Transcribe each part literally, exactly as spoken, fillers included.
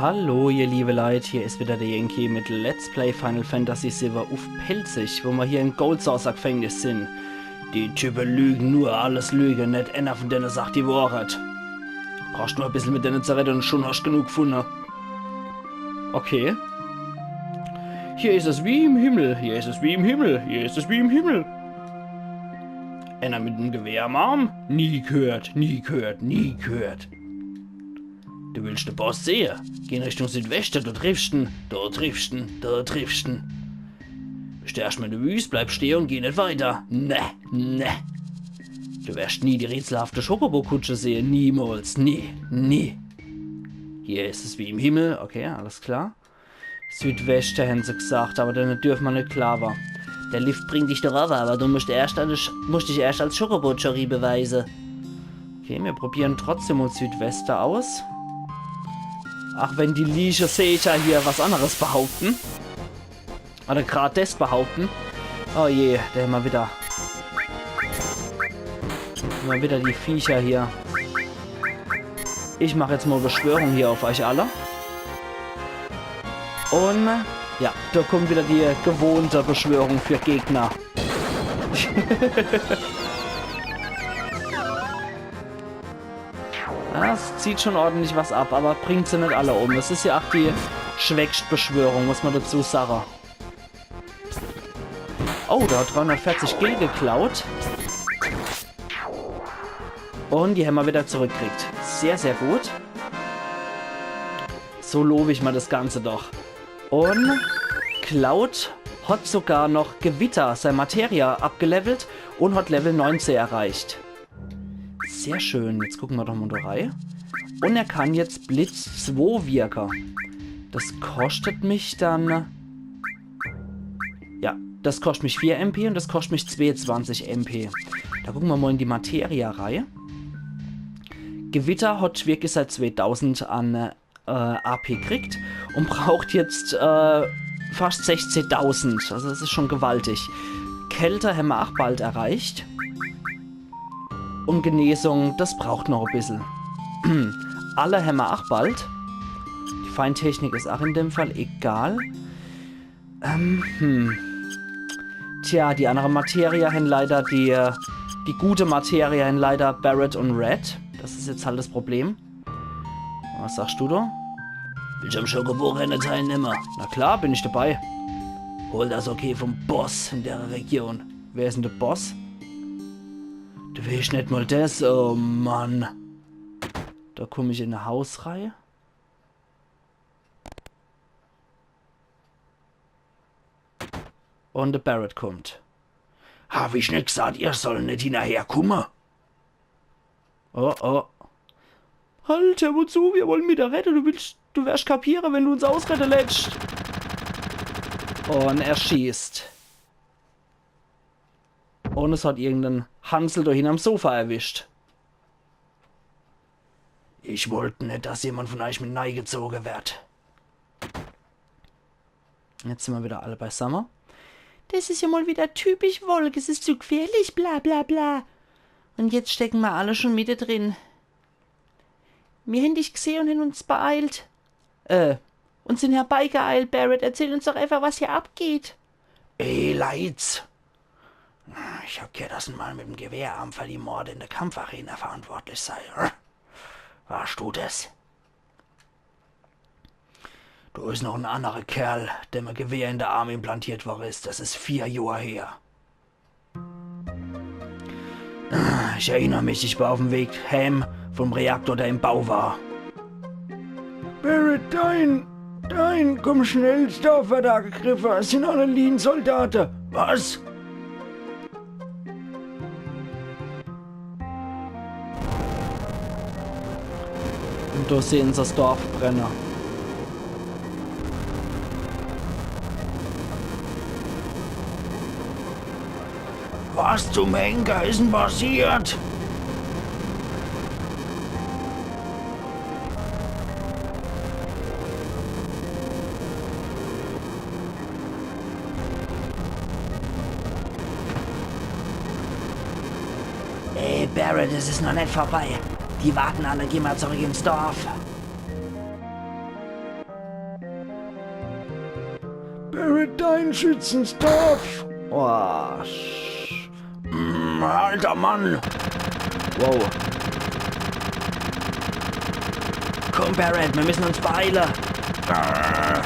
Hallo, ihr liebe Leit, hier is wieder der Yankee mit Let's Play Final Fantasy siwwe uff Pälzisch, wo mer hier im Gold Saucer Gefängnis sin. Die Type lügen nur, alles Lüge, net enner von denne sagt die Wohrheit. Brauchst nur e bissel mit denne zu redde un schon hast genug gefunne. Okay. Hier is es wie im Himmel, hier is es wie im Himmel, hier is es wie im Himmel. Enner mit em Gewehr am Arm? Nie gehört, nie gehört, nie gehört. Du willst de Boss sehe? Geh in Richtung Südweste, du triffst en, du triffst en, du triffst en. Bist du erscht mal in de Wüst, bleib stehe un geh net weiter. Ne, ne. Du werst nie die rätselhafte Chocobo-Kutsche sehe, niemals, nie, nie. Hier is es wie im Himmel, okay, alles klar. Südweste hän se gesagt, aber dann dürfen mer net klawe. Der Lift bringt dich doch runner, aber du musst, erscht als, musst dich erscht als Chocobo-Chori beweise. Okay, mir probieren trotzdem mal Südweste aus. Ach wenn die Liege Seeter hier was anderes behaupten. Oder grad des behaupten. Oh je, der immer wieder. Immer wieder die Viecher hier. Ich mach jetzt mal Beschwörung hier auf euch alle. Un ja, da kommt wieder die gewohnte Beschwörung für Gegner. Das zieht schon ordentlich was ab, aber bringt se net alle um. Es is ja ach die schwächst Beschwörung, muss mer dazu sage. Oh, der hat dreihundertvierzig Gil geklaut. Un die hämmer wieder zurückkriegt. Sehr, sehr gut. So lob ich mal das Ganze doch. Un Cloud hat sogar noch Gewitter, sei Materia, abgelevelt un hat Level neunzeh erreicht. Sehr schön, jetzt gucke mer doch mal da rei. Un er kann jetzt Blitz zwei wirke. Das kostet mich dann... Ja, das kostet mich vier M P un das kostet mich zweezwanzig M P. Da gucke mer mal in die Materia rei. Gewitter hat wirklich seit zweetausend an äh, A P kriegt un braucht jetzt äh, fast sechzehdausend. Also das is schon gewaltig. Kälte hämmer ach bald erreicht. Un Genesung, das braucht noch e bissel. Alle hämmer ach bald. Die Feindtechnik is ach in dem Fall egal. Ähm, hm. Tja, die andere Materia hän leider die, äh, die gute Materia hän leider Barret un Red. Das is jetzt halt das Problem. Was sagst du da? Willst am Chocobo-Renne teilnehme? Na klar, bin ich dabei. Hol das Okay vom Boss in der Region. Wer is denn der Boss? Du willst net mal das, oh Mann. Da komm ich in e Haus rei. Un de Barret kummt. Hab ich net gesagt, ihr sollt net hinnerher kumme? Oh, oh. Halt, hör mal zu, mir wolle mit der redde. Du willst, du werst kapiere, wenn du uns ausredde lässt. Un er schießt. Un es hat irgenden Hansel da hinnerm Sofa erwischt. Ich wollt net, dass jemand von euch mit neigezoge werd. Jetzt sin mer wieder alle beisamme. Das is ja mal wieder typisch Wolk, es is zu gefährlich, bla bla bla. Un jetzt stecke mer alle schon mittedrin. Mir hän dich gsehe un hän uns beeilt. Äh, un sin herbeigeeilt, Barret. Erzähl uns doch einfach, was hier abgeht. Ey, Leits. Ich hab gehört, dass en Mann mit em Gewehr am für die Morde in der Kampfarena verantwortlich sei. Warst du das? Do is noch en annerer Kerl, dem e Gewehr in de Arm implantiert wor is. Das is vier Johr her. Ich erinner mich, ich war uff em Weg heim vom Reaktor, der im Bau war. Barret, Dyne, Dyne, komm schnell, das Dorf werd agegriffe. Es sin alle Legion-Soldate. Was? Un do sehn se das Dorf brenne. Was zum Henker is denn passiert? Ey, Barret, es is noch net vorbei. Die warten alle, geh mal zurück ins Dorf. Barret, dein Schützenstab. Oh, sch- Mm, alter Mann. Wow. Komm, Barret, wir müssen uns beeilen. Äh.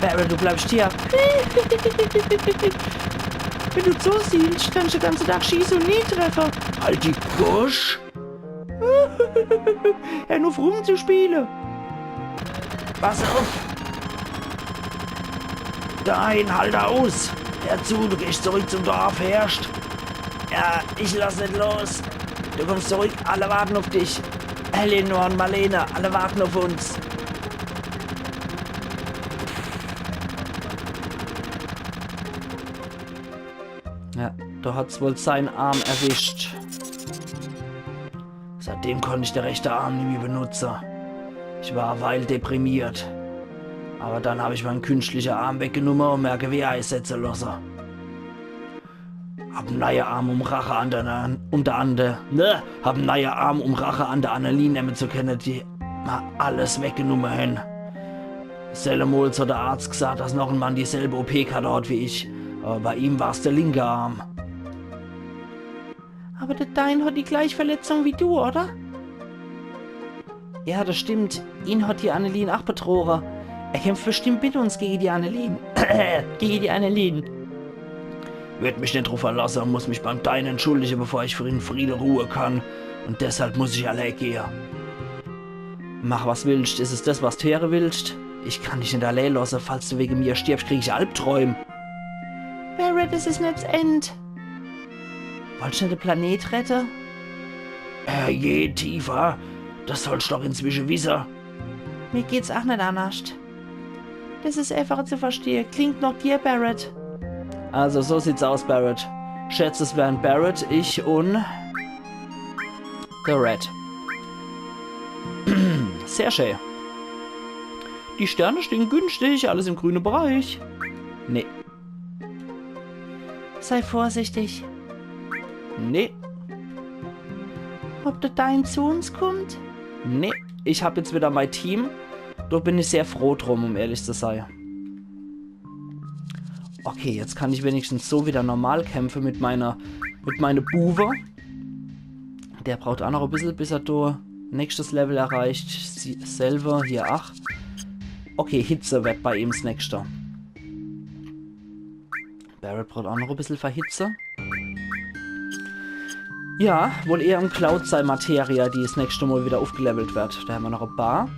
Barret, du bleibst hier. Wenn du so zielst, kannst du den ganzen Tag schießen und nie treffen. Halt die Gosch. Hör nur auf rumzuspielen. Pass auf. Dein, halt aus. Hör zu, du gehst zurück zum Dorf, hörst? Ja, ich lass nicht los. Du kommst zurück, alle warten auf dich. Eleanor und Marlene, alle warten auf uns. Ja, da hat's wohl seinen Arm erwischt. Seitdem konnt ich de rechte Arm nimmi benutze. Ich war e Weil deprimiert. Aber dann hab ich mein künstlicher Arm weggenumme und mer e Gewehr eisetze losse. Hab en neie Arm, um Rache an der, an der, an der, ne? Hab en neie Arm, um Rache an der Annelien nemme zu kenne, die mer alles weggenumme hen. Sellemols hat de Arzt gesagt, dass noch en Mann dieselbe O P-Karte hat wie ich. Aber bei ihm war's de linke Arm. Aber de Dein hat die gleich Verletzung wie du, oder? Ja, das stimmt. Ihn hat die Annelien ach betroge. Er kämpft bestimmt mit uns gege die Annelien. Gege die Annelien. Werd mich net druff verlasse und muss mich beim Dein entschuldige, bevor ich in Friede ruhe kann. Und deshalb muss ich allee gehe. Mach, was willst. Is es das, was du heere willst? Ich kann dich net allee losse. Falls du wege mir stirbst, krieg ich Albträum. Barret, es is net 's End. Wollst du net de Planet rette? Herrje, Tifa, das sollst doch inzwische wisse. Mir geht's ach net annerscht. Das is einfacher zu verstehe. Klingt noch dir, Barret. Also, so sieht's aus, Barret. Schätz, es wären Barret, ich und de Red. Sehr schön. Die Sterne stehen günstig, alles im grünen Bereich. Nee. Sei vorsichtig. Nee. Ob de Dein zu uns kommt? Nee. Ich hab jetzt wieder mein Team. Da bin ich sehr froh drum, um ehrlich zu sein. Okay, jetzt kann ich wenigstens so wieder normal kämpfe mit meiner, mit meine Buwe. Der braucht auch noch e bissel, bis er do nächstes Level erreicht. Sie, selber hier, ach. Okay, Hitze wird bei ihm 's nächste. Barret braucht auch noch e bissel Verhitze. Ja, wohl eher im Cloud sei Materia, die 's nächste Mal wieder aufgelevelt wird. Da haben wir noch ein paar.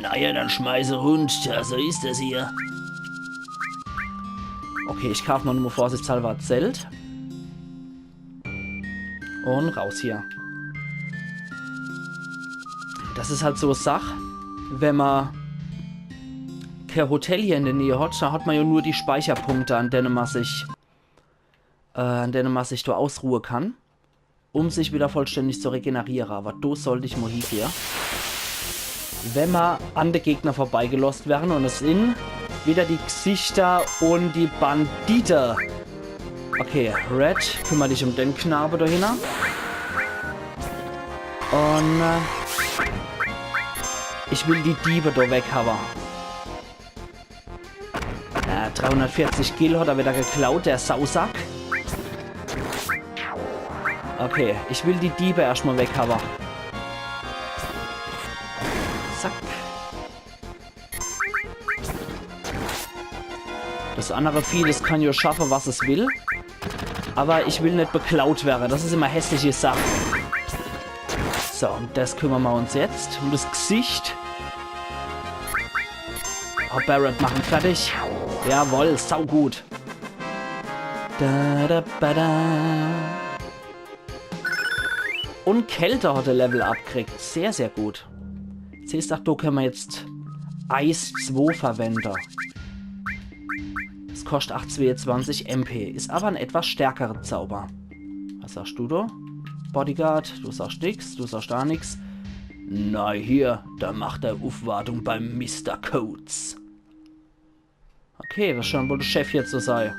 Naja, dann schmeiße runter, so ist es hier. Okay, ich kauf mal nur vorsichtshalber ein Zelt. Und raus hier. Das is halt so e Sach, wenn man kein Hotel hier in der Nähe hat, da hat man ja nur die Speicherpunkte, an denen man sich, äh, an denen man sich da ausruhen kann, um sich wieder vollständig zu regenerieren. Aber da sollte ich mal hingehen. Wenn wir an de Gegner vorbeigelost werden und es sind wieder die Gesichter und die Bandite. Okay, Red, kümmer dich um den Knabe da hinne. Und äh, ich will die Diebe da weghaben. Äh, dreihundertvierzig Gil hat er wieder geklaut, der Sausack. Okay, ich will die Diebe erstmal weghaben. Zack. Das andere Vieh, das kann ja schaffen, was es will. Aber ich will nicht beklaut werden. Das is immer hässliche Sache. So, und das kümmern wir uns jetzt. Um das Gesicht. Oh, Barret, mach ihn fertig. Jawohl, saugut. Da, da, ba, da. Und Kälte hat er Level Up gekriegt. Sehr, sehr gut. Siehst du, da können wir jetzt Eis zwei verwenden. Es kostet acht zweiundzwanzig M P, is aber ein etwas stärkerer Zauber. Was sagst du da? Bodyguard, du sagst nix, du sagst da nix. Na hier, der macht der Aufwartung beim Mister Coates. Okay, das scheint wohl der Chef hier zu sein.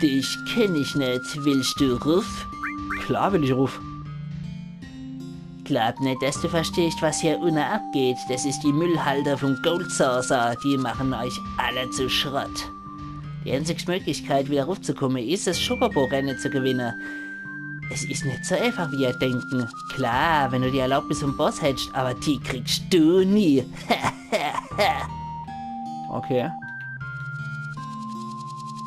Dich kenn ich net, willst du ruf? Klar will ich ruff. Glaab net, dass du verstehst, was hier unne abgeht. Das ist die Müllhalde vom Gold Saucer. Die machen euch alle zu Schrott. Die einzigste Möglichkeit, wieder ruffzukommen, ist, das Chocobo-Rennen zu gewinnen. Es ist net so einfach, wie ihr denken. Klar, wenn du die Erlaubnis vom Boss hättest, aber die kriegst du nie. Okay.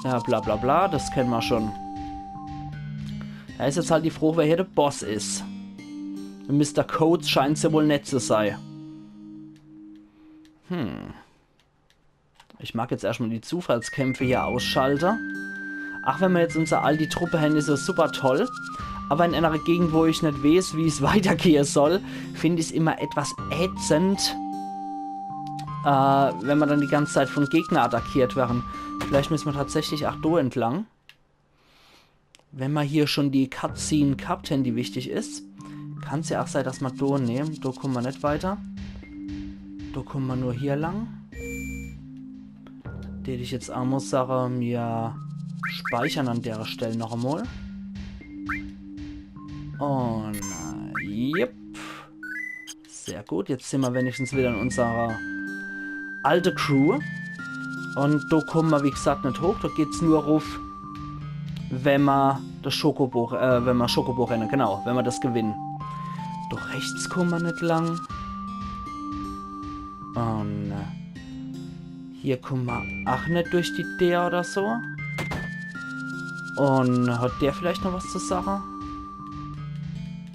Ja, bla bla bla, das kennen wir schon. Da ist jetzt halt die Frage, wer hier der Boss ist. Mister Coates scheint's ja wohl net zu sein. Hm. Ich mag jetzt erstmal die Zufallskämpfe hier ausschalte. Ach, wenn wir jetzt unser all die Truppe haben, ist es super toll. Aber in einer Gegend, wo ich net weiß, wie es weitergehen soll, finde ich's immer etwas ätzend, äh, wenn wir dann die ganze Zeit von Gegner attackiert werden. Vielleicht müssen wir tatsächlich ach do entlang. Wenn wir hier schon die Cutscene gehabt haben, die wichtig ist, kann's ja ach sein, dass wir do nehmen. Do kommen wir net weiter. Do kommen wir nur hier lang. Tät ich jetzt ach mal sagen, wir speichern an der Stelle noch einmal. Und, äh, yep. Sehr gut, jetzt sind wir wenigstens wieder in unserer alte Crew. Und do kommen wir, wie gesagt, net hoch. Do geht's nur ruff, wenn wir das Chocobo, äh, wenn wir Chocobo rennen, genau, wenn wir das gewinnen. Do rechts kommen wir net lang. Und, äh, hier kommen wir ach net durch die Deer oder so. Und hat der vielleicht noch was zu sagen?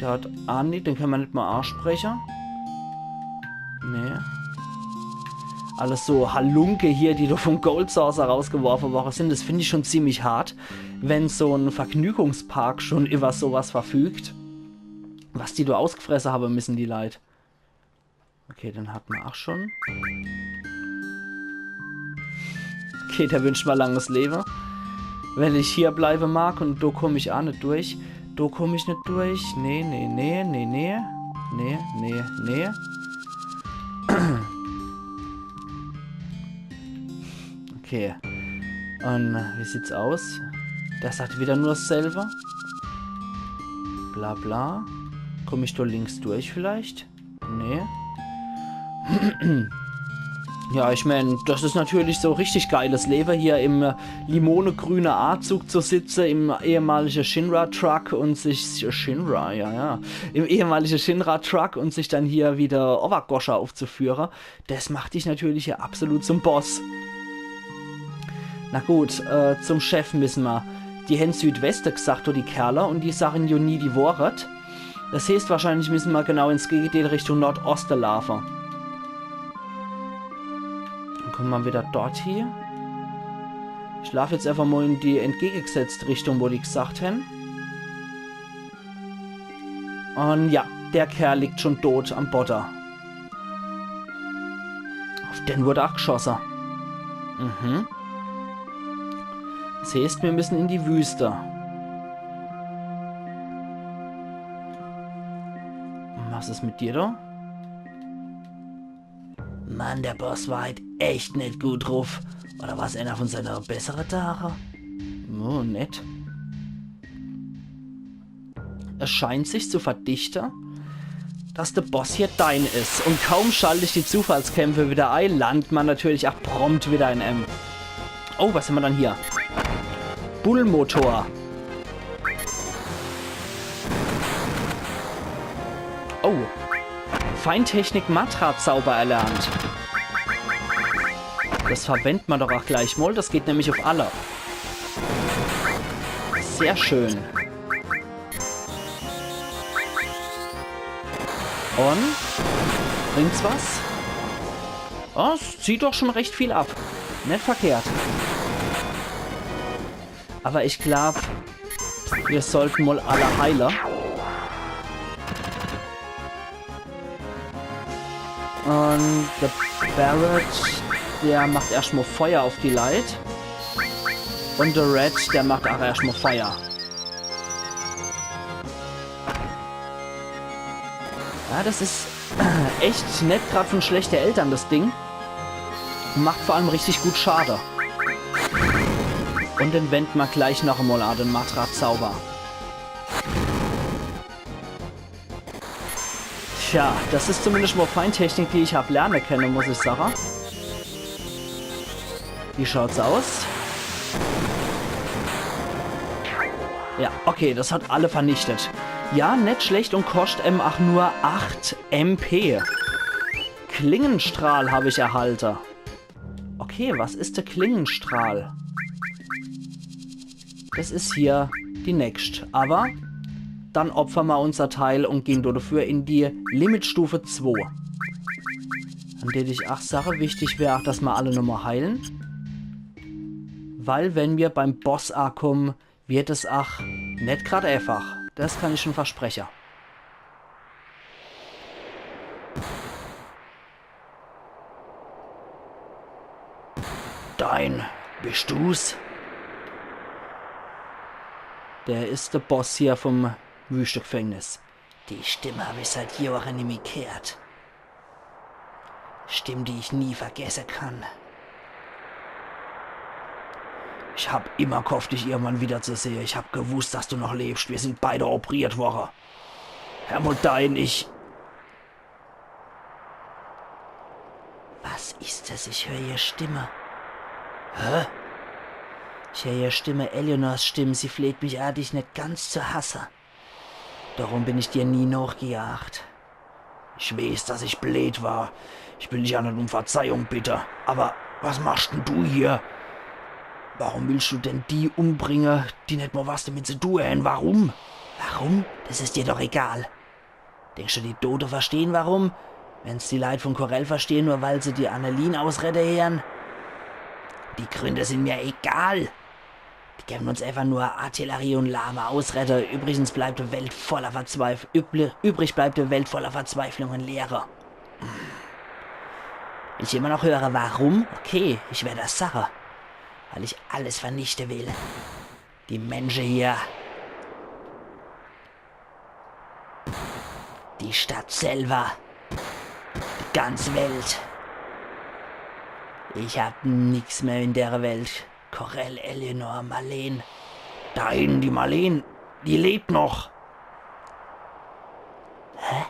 Der hat ach net, den können wir net mal ansprechen. Nee. Alles so Halunke hier, die do vom Gold Saucer rausgeworfen worden sind. Das finde ich schon ziemlich hart, wenn so ein Vergnügungspark schon über sowas verfügt. Was die do ausgefressen haben müssen, die Leit. Okay, den hat man ach schon. Okay, der wünscht mir langes Leben. Wenn ich hier bleiben mag und do komm ich ach net durch. Do komm ich net durch. Nee, nee, nee, nee, nee. Nee, nee, nee. Okay. Und wie sieht's aus? Der sagt wieder nur dasselbe. Bla bla. Komm ich do links durch vielleicht? Nee. Ja, ich mein, das ist natürlich so richtig geiles Leben, hier im, äh, limonegrüne Anzug zu sitzen, im ehemalige Shinra-Truck und sich, Shinra, ja, ja, im ehemalige Shinra-Truck und sich dann hier wieder Overgosha aufzuführen. Das macht dich natürlich hier absolut zum Boss. Na gut, äh, zum Chef müssen wir. Die hen Südweste gesagt, do die Kerle, und die sagen jo nie die Wohrheit. Das heißt, wahrscheinlich müssen wir genau ins Gegenteil, Richtung Nordoste laufen. Dann kommen wir wieder dort hier. Ich lauf jetzt einfach mal in die entgegengesetzte Richtung, wo die gesagt hen. Und ja, der Kerl liegt schon tot am Bodde. Auf den wurde ach geschossen. Mhm. Das heißt, wir müssen in die Wüste. Was ist mit dir da? Mann, der Boss war halt echt net gut druff. Oder war's einer von seine bessere Tage? Oh, net. Es scheint sich zu verdichten, dass der Boss hier dein ist. Und kaum schalte ich die Zufallskämpfe wieder ein, landet man natürlich ach prompt wieder in M. Oh, was haben wir dann hier? Bullmotor. Oh. Feindtechnik Matra-Zauber erlernt. Das verwendet man doch auch gleich mal. Das geht nämlich auf alle. Sehr schön. Und? Bringt's was? Oh, es zieht doch schon recht viel ab. Net verkehrt. Aber ich glaub, wir sollten mal alle heile. Und der Barret, der macht erstmal Feuer auf die Leit. Und der Red, der macht auch erstmal Feuer. Ja, das ist echt net grad von schlechte Eltern, das Ding. Macht vor allem richtig gut Schade. Und den wendet man gleich noch einmal an, den Matra-Zauber. Tja, das is zumindescht mol fein Technik, die ich hab lerne kenne, muss ich sache. Wie schaut's aus? Ja, okay, das hat alle vernichtet. Ja, net schlecht un koscht em ach nur acht M P. Klingenstrahl hab ich erhalte. Okay, was is de Klingenstrahl? Das is hier die nächscht. Awwer dann opfere mer unser Teil un gehn do dafür in die Limitstufe zwo. Dann tät ich ach sache, wichtig wär ach, dass mer alle nochmol heilen. Weil wenn mer beim Boss akomme, werd es ach net grad äfach. Das kann ich schun verspreche. Dyne, bischt du's? Der is de Boss hier vum Wüstegefängnis. Die Stimm hab ich seit Johre nimmi gheert. Stimm, die ich nie vergesse kann. Ich hab immer ghofft, dich irgendwann wiederzusehe. Ich hab gewusst, dass du noch lebscht. Mir sin beide operiert worre. Herr Muldein, ich... Was is das? Ich hör hier Stimme. Hä? Ich hör hier Stimme, Eleanors Stimm. Sie fleht mich an, dich net ganz zu hasse. Darum bin ich dir nie nochgejacht. Ich weeß, dass ich bleed war. Ich will dich ach net um Verzeihung bitte. Awwer was machscht denn du hier? Warum willscht du denn die umbringe, die net mol was damit zu tun hän? Warum? Warum? Das is dir doch egal. Denkscht du, die Tote verstehn, warum? Wenn's die Leit vun Corel verstehn, nur weil se die Annelien ausredde heern? Die Gründe sin mir egal. Die gewwen uns äfach nur Artillerie un lahme Ausredde. Übrigens bleibt die Welt voller Verzweif-, übli-, übrig bleibt die Welt voller Verzweiflung un Leere. Willscht immer noch höre, warum? Okay, ich werd das sache. Weil ich alles vernichte will. Die Mensche hier. Die Stadt selwer. Die ganze Welt. Ich hab nix mehr in der Welt. Corel, Eleanor, Marlene. Dyne, die Marlene, die lebt noch. Hä?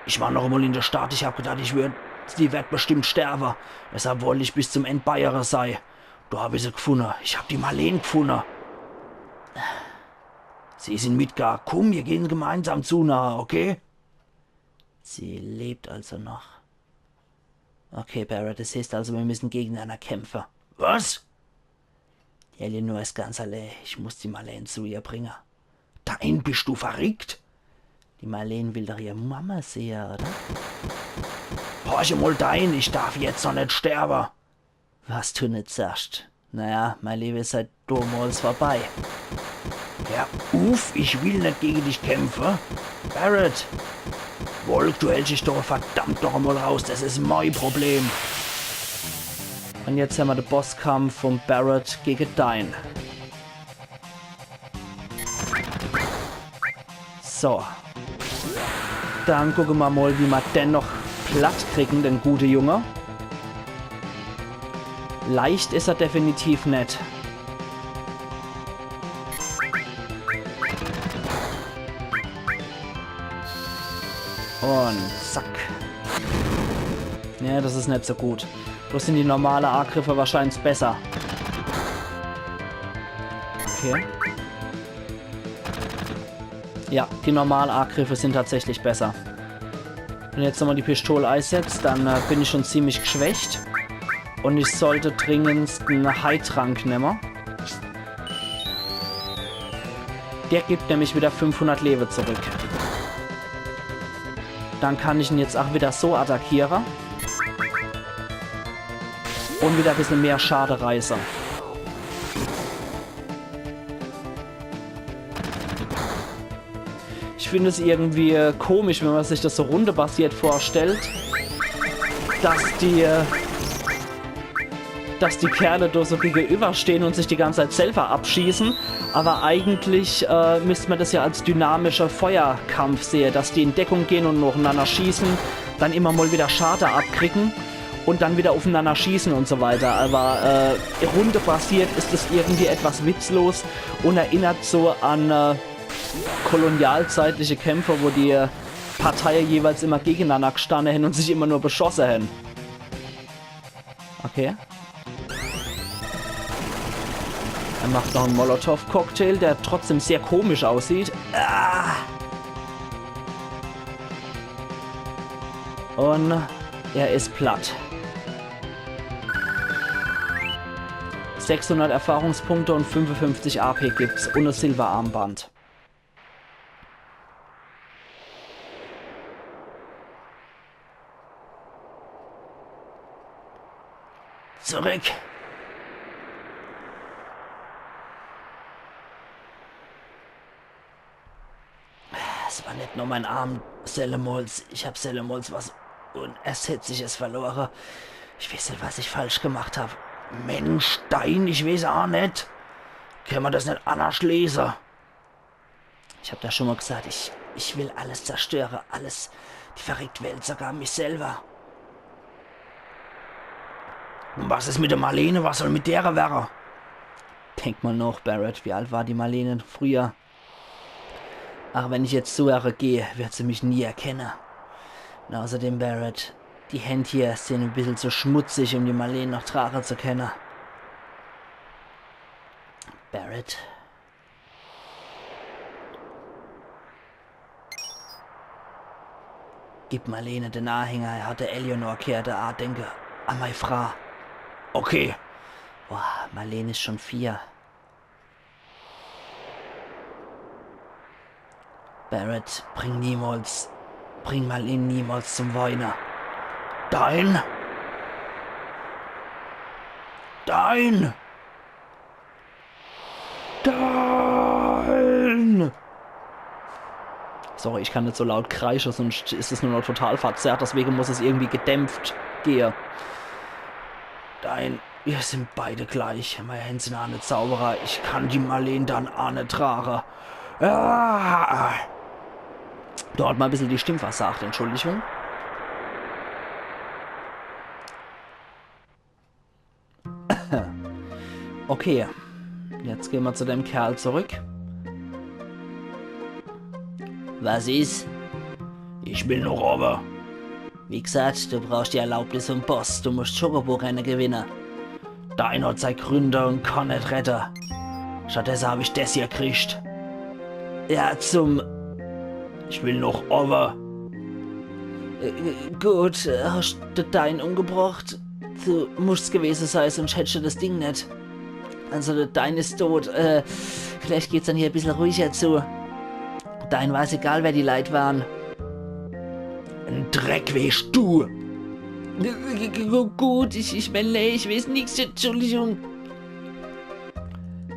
Ich war noch emol in der Stadt, ich hab gedacht, ich würd, die werd bestimmt sterwe. Deshalb wollt ich bis zum End bei ihre sei. Do hab ich se gfunne. Ich hab die Marlene gfunne. Sie is in Midgar. Kumm, mir gehn gemeinsam zu ner, okay? Sie lebt also noch. Okay, Barret, das heeßt also, mir müssen gegeneinander kämpfe. Was? Die Eleanor is ganz allee. Ich muss die Marlene zu ihr bringe. Dyne, bischt du verrickt? Die Marlene will doch ihr Mama sehe, oder? Horch emol, Dyne, ich darf jetzt noch net sterwe. Was du net sagscht. Naja, mei Lewe is halt domols vorbei. Hör uff, ich will net gege dich kämpfe. Barret! Wolk, du hältscht dich doch verdammt noch emol raus, das is mei Problem. Un jetzt hämmer de Bosskampf vum Barret gege Dyne. So. Dann gucke mer mol, wie mer den noch platt kriegen, den gute Junge. Leicht is er definitiv net. Un zack. Ja, das is net so gut. Do sin die normale Agriffe wahrscheinlich besser. Okay. Ja, die normale Agriffe sin tatsächlich besser. Wenn ich jetzt nochmol die Pistol eisetz, dann äh, bin ich schon ziemlich geschwächt. Un ich sollt dringendst en Heiltrank nemme. Der gibt nämlich wieder fünfhundert Lewe zurück. Dann kann ich en jetzt ach wieder so attackiere. Un wieder e bissel mehr Schade reiße. Ich find es irgendwie äh, komisch, wenn mer sich das so rundebasiert vorstellt, dass die, äh, dass die Kerle do so gegenüberstehn un sich die ganze Zeit selber abschießen. Aber eigentlich äh, müsst mer das ja als dynamischer Feuerkampf sehe, dass die in Deckung gehn un nocheinander schießen, dann immer mol wieder Schade abkriegen un dann wieder uffeinander schießen un so weiter. Aber äh, rundebasiert is es irgendwie etwas witzlos un erinnert so an äh, kolonialzeitliche Kämpfe, wo die äh, Parteie jeweils immer gegeneinander gestanne hän un sich immer nur beschosse hän. Okay. Er macht noch en Molotow-Cocktail, der trotzdem sehr komisch aussieht. Ah! Un er is platt. Sechshundert Erfahrungspunkte un fünfundfünfzig A P gibt's un e Silberarmband. Zurück. Es war net nur mein Arm, Selemols. Ich hab Selemols was Unersetzliches verlore. Ich weeß net, was ich falsch gemacht hab. Mensch, Dyne, ich weeß aa net. Kann mer das net annersch lese? Ich hab da schon mal gesagt, ich, ich will alles zerstöre, alles. Die verreckte Welt, sogar mich selber. Und was is mit der Marlene? Was soll mit dere werre? Denk mal noch, Barret, wie alt war die Marlene früher? Ach, wenn ich jetzt zu ehr geh, wird se mich nie erkenne. Und außerdem, Barret, die Händ hier sind ein bissel zu schmutzig, um die Marlene noch trage zu kenne. Barret. Gib Marlene den Anhänger, er hat der Eleanor gheert, a denke a mei Fraa. Okay. Boah, Marlene is schon vier. Barret, bring niemals, bring Marlene niemals zum Weine. Dyne? Dyne? Dyne! Sorry, ich kann net so laut kreische, sonst is es nur noch total verzerrt, deswege muss es irgendwie gedämpft gehe. Dyne, wir sind beide gleich. Mei Händ sind aa net sauberer. Ich kann die Marlene dann aa net trage. Ah! Do hat mer e bissel die Stimm versagt, Entschuldigung. Okay, jetzt gehn mer zu dem Kerl zurück. Was is? Ich will noch owwe. Wie gesagt, du brauchst die Erlaubnis vom Boss. Du musst Chocobo-Renne gewinne. Dyne hat sei Gründe und kann net rette. Stattdesse hab ich des hier kriegt. Ja, zum... Ich will noch owwe. Äh, gut, äh, hast du Dyne umgebracht? Du musst's gewese sei, sonst hättst du das Ding net. Also, der Dyne is tot. Äh, vielleicht geht's dann hier e bissel ruhiger zu. Dyne war's egal, wer die Leit waren. En Dreck weescht du. G- g- g- Gut, ich, ich mein, nee, ich wees nix, Entschuldigung.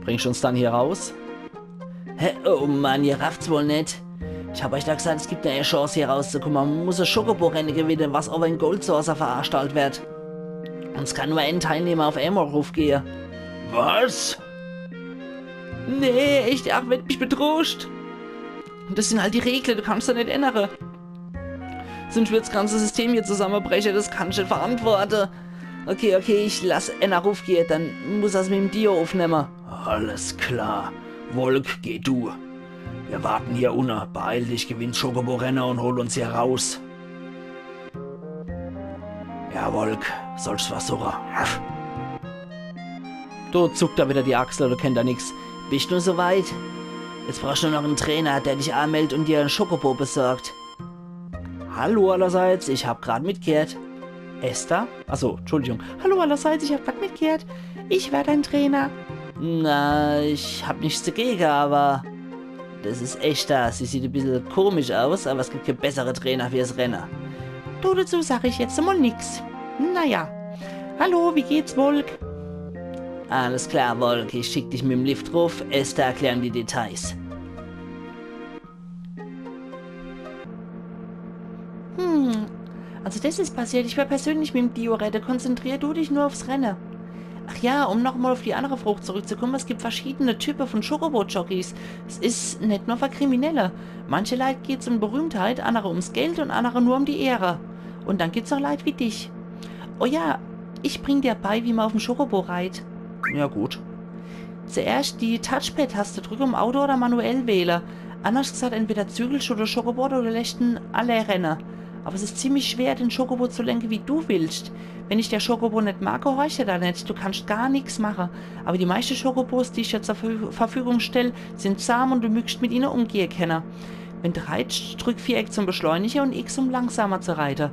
Bringst du uns dann hier raus? Hä? Oh Mann, ihr rafft's wohl net. Ich hab euch doch gesagt, es gibt e Chance, hier rauszukommen. Man muss e Chocobo-Renne gewinne, was owwe in Gold Saucer veranstaltet werd. Und es kann nur en Teilnehmer auf emol ruffgehe. Was? Nee, echt, ach, wenn mich bedrohst. Und das sind halt die Regle, du kannst da net ännere. Sonst wird's ganze System hier zusammebreche, das kann ich net verantworte. Okay, okay, ich lass en ruffgehe, dann muss er's mit em Dio uffnemme. Alles klar. Volk, geh du. Wir warten hier unne. Beeil dich, gewinn Chocobo-Renne und hol uns hier raus. Ja, Volk, sollst versuche. Do zuckt er wieder die Achsel, do kennt er nix. Bist du so weit? Jetzt brauchst du nur noch en Trainer, der dich anmeldet und dir en Chocobo besorgt. Hallo allerseits, ich hab grad mitgehört. Esther? Achso, Entschuldigung. Hallo allerseits, ich hab grad mitgehört. Ich wär dein Trainer. Na, ich hab nichts dagegen, aber das is Esther. Sie sieht e bissel komisch aus, aber es gibt kee bessere Trainer fürs Renne. Du, dazu sag ich jetzt mal nix. Naja. Hallo, wie geht's, Volk? Alles klar, Volk. Ich schick dich mit em Lift ruff. Esther erklärt die Details. Hm, also das is passiert. Ich wär persönlich mit em Dio redde. Konzentrier du dich nur aufs Renne. Ach ja, um nochmal auf die andere Frage zurückzukommen, es gibt verschiedene Typen von Chocobo-Jockeys. Es is net nur für Kriminelle. Manche Leit geht's um Berühmtheit, andere ums Geld und andere nur um die Ehre. Und dann gibt's noch Leit wie dich. Oh ja, ich bring dir bei, wie man auf em Chocobo reit. Ja, gut. Zuerst die Touchpad-Taste drücke, um Auto oder manuell wähle. Annerscht gesagt, entweder zügelscht de Chocobo oder du lässt en allee renne. Awwer es is ziemlich schwer, den Chocobo zu lenke, wie du willscht. Wenn dich der Chocobo net mag, gehorcht er der net. Du kannscht gar nix mache. Awwer die meischte Chocobos, die ich dir zur Verfü- Verfügung stell, sin zahm un du müscht mit ihne umgehe kenne. Wenn du reitscht, drück Viereck zum Beschleunige un X, um langsamer zu reite.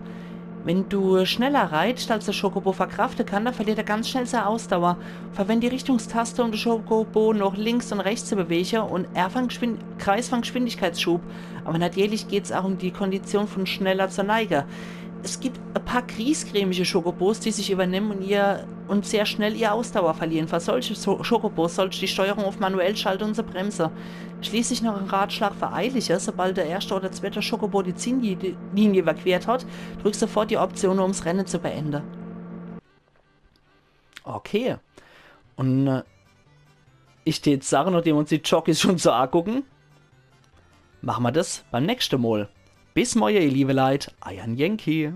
Wenn du schneller reitscht, als de Chocobo verkrafte kann, dann verliert er ganz schnell sei Ausdauer. Verwend die Richtungstaste, um de Chocobo noch links un rechts zu bewege un R fer en Geschwind-, Kreis fer en Geschwindigkeitsschub. Awwer natierlich geht's aach um die Kondition vun schneller zur Neige. Es gibt e paar griesgrämige Chocobos, die sich iwwernemme un ihr, un sehr schnell ihr Ausdauer verliere. Fer solche so Chocobos sollscht du die Steuerung uff manuell schalte un se bremse. Schließlich noch en Ratschlag fer Eilige. Sobald de erschte oder zweete Chocobo die Ziellinie iwwerquert hat, drück sofort die Option, um's Renne zu beende. Okay. Un äh, ich tät sage, nochdem mer uns die Jockeys schun so agucke, mache mer des beim nächschte Mol. Bis morje, ihr liewe Leit, eier Yankee.